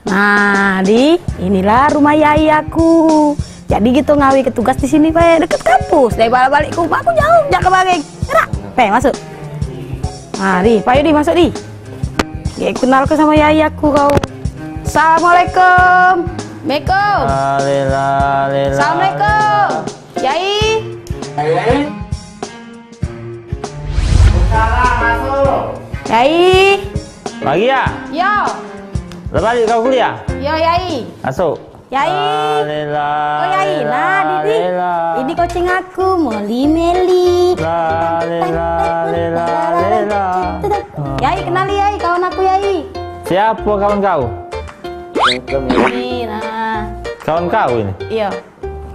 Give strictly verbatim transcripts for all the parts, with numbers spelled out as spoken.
Nah, di, inilah rumah yai aku. Jadi kita ngawi ke tugas di sini bae, deket kampus. Dari balik ke rumah aku jauh, jak ke Baring. Gerak. Pe, masuk. Nah, di, payu di, masuk di. Ya, kenal ke sama yai aku kau. Assalamualaikum. Assalamualaikum. Assalamualaikum. Yai. Salam masuk. Yai. Lagi ya? Yo. Lah balik kau kuliah? Yo, Yai. Masuk. Yai. Oh, Yai. Nah, Didi. Ini kucing aku, Moli Meli. Yai, kenali, Yai, kawan aku, Yai. Siapa kawan kau? Ini, nah. Kawan kau ini? Iya.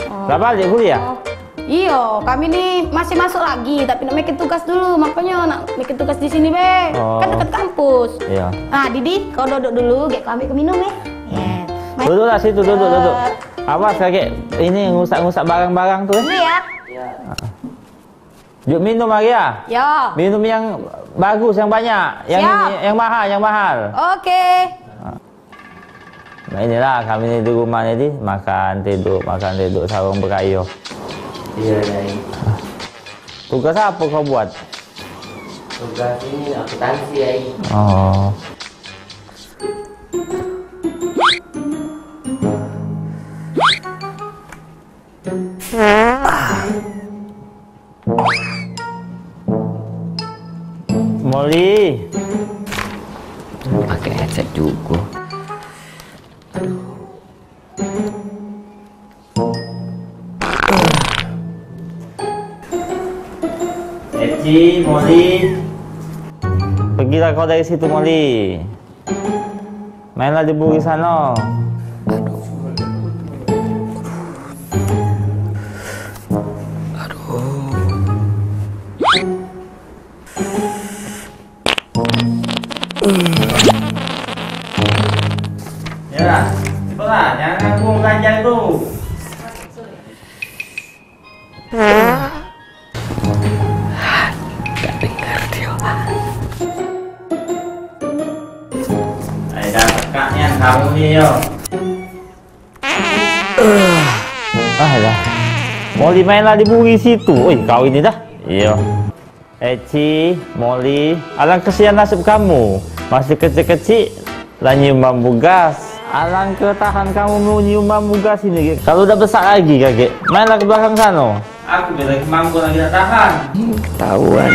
Oh. Lah balik kuliah? Oh. Iyo, kami ni masih masuk lagi, tapi nak bikin tugas dulu, makanya nak bikin tugas di sini be. Oh. Kan dekat kampus. Iya. Nah, Didi, kau duduk dulu, gek kau ambil ke minum ya. Iya. Duduklah situ, duduk, duduk. Awas kagek ini ngusak-ngusak barang-barang tu. Ini ya. Yuk minum lagi ya. Ya. Minum yang bagus, yang banyak, yang ini, yang mahal, yang mahal. Oke. Nah, inilah kami ni di rumah ni, di makan, tidur, makan, tidur, sarung bekayo. Iya, Yai. Tugas apa kau buat? Tugas ini akuntansi, Yai. Oh. Moli. Pakai headset juga. Eci, Moli. Pergilah kau dari situ, Moli. Mainlah di buri sana. Aduh. Aduh. Ya, cepatlah, jangan ganggu belajar tu. Tak dengar dia. Ayo dah, kakaknya kamu ni, yo. Ah, dah. Moli mainlah di buri situ. Oi, kau ini dah. Iyo. Eci, Moli, alang kesian nasib kamu. Masih kecik-kecik, lah nyium bambu gas. Alang ketahan kamu nyium bambu gas ini, Gek. Kalau udah besar lagi, Gek, mainlah ke belakang sana. Aku bila lagi mampu lagi tak tahan. Ketahuan.